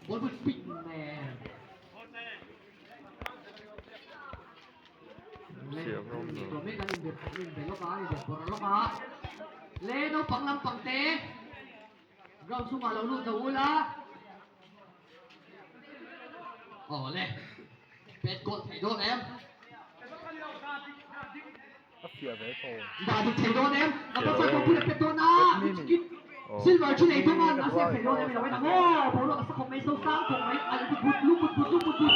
Ball bul pin nen. Le naupang lampang te ground chhungah lo lut lo ula aw le pet goal thei dawn em dah dik thei dawn em number 5 pawh pui a pet dawn a silver chu nei tum a a save thei dawn em i lo en ang aw boruak a sa khawp mai so sang khawp mai a but but lu but but lu but but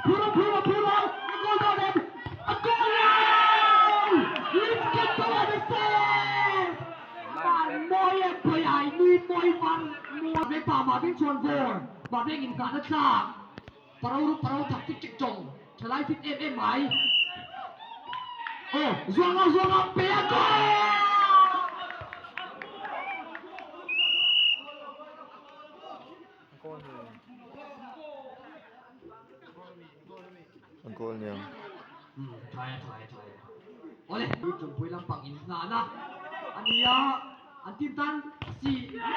phur a phur a phur a a goal dawn em a goal lo Lipkin to a save van mawi em pawih ai nui mawi van mawi ve pa mah veng chuan vawr mah veng in nghahna tlak Paro ru paro thak chik chik chawng thalai fit em em mai. Aw zuanga zuanga pe a goal! A goal niang. Tha e tha e tha e. Awle tumpui lampang in hnahna ania an team tan si a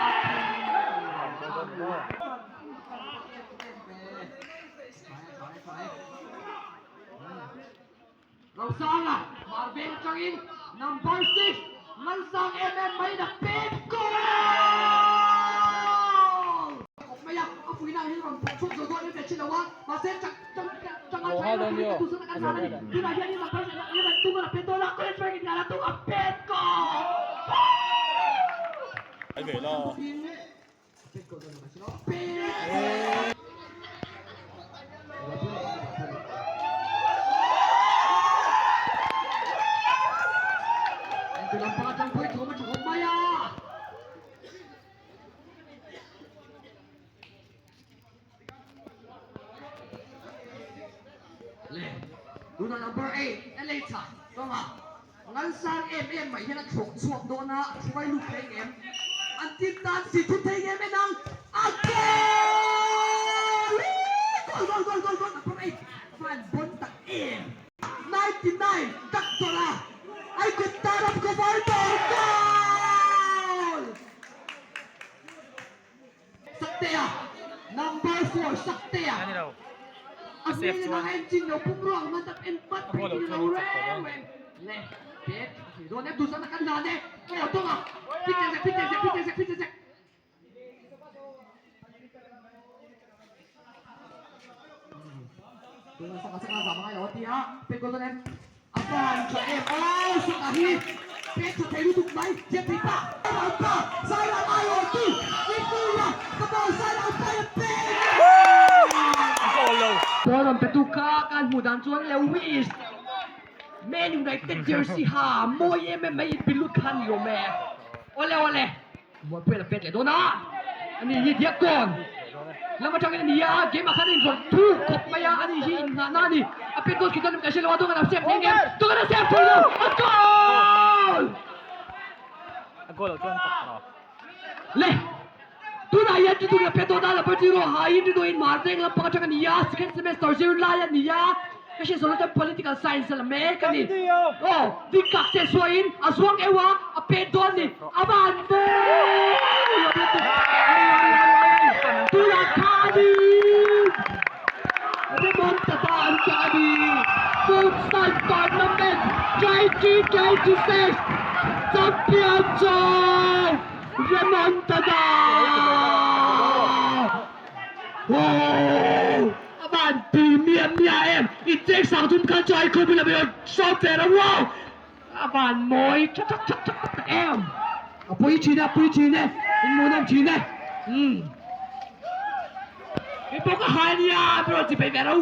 Rosanga Marveng atangin number 6 Ngalsang em em mai na pet goal! Khawp mai a, a fuihna hi rawn phawrh chhuak zo dawn em ve thin lo a, mahse chak chang changa tha em em tu sana kan zan a ni. Tunah hian number 11 tung a la pet dawn a, college bank in a tung a pet goal! Pet goal dawn lo mahse pet! Entu lampang atang pawhin thawm a tha khawp mai a. Le, tuna number 8 Alexa kawnga ngalsang em em mai hian a thlawk chhuak dawn a, a hruai lut thei ngem? An team tan si thut thei ngem en ang? A goal! Goal goal goal goal goal number 8 van bon tak em! 99 Doctor a ai kut taram ko vai dawr goal! Saktea, number 4 Saktea. A hmel in a engine lo pum ruang man tak en pat phei chu ni lo reng reng. Le, pet a thei dawn em duhsakna kan hlan e. Aw tawnga, fit zek zek, fit zek zek, fit zek zek, fit zek zek. Tuna saka saka zam angai lo a ti a, pet goal dawn em? A van tha em aw saka hi pet tha thei lutuk mai thiam thei pa. Sairang pa Sairang aiawh tu Inpuia ka ball Sairang pa in a pet. Ball rawn pe tu kha kan hmuh dan chuan Lewis Man United jersey ha mawi em em mai in pi lut kha a ni awm e. Awle awle. Muanpuia la pet leh dawn a, ani hi Diakkawn lam atangin a ni a, game ah khan a inrawlh thuk khawp mai a, ani hi inngahna a ni, a pet goal khi dawn em ka hre lo a, Dungan a save thei ngem, Dungan a save thei lo, a goal! Le, tunah hian Ridun la pet dawn a, la pet zero haiin Riduin Marveng lampang atang a ni a, second semester zirlai a ni a, Ka hriat zawh chuan political science a la mek a ni. Aw, ding kak che suaiin a zuang eu a, a pet dawn ni. A van mawi lo lutuk. Ai ai ai ai ai, tunah kha a ni. Remontada an chak a ni. Futsal tournament 2026 champion chu Remontada! Aww a van ti miah miah em in cheng sang thum khan chu ai khawp in a rawn sawm ve lo wow a van mawi tha thak thak thak tak em a pui thin e a pui thin e in hmuhnawm thin e umm mi pawh ka hai ania mi rawn ti peih ve lo.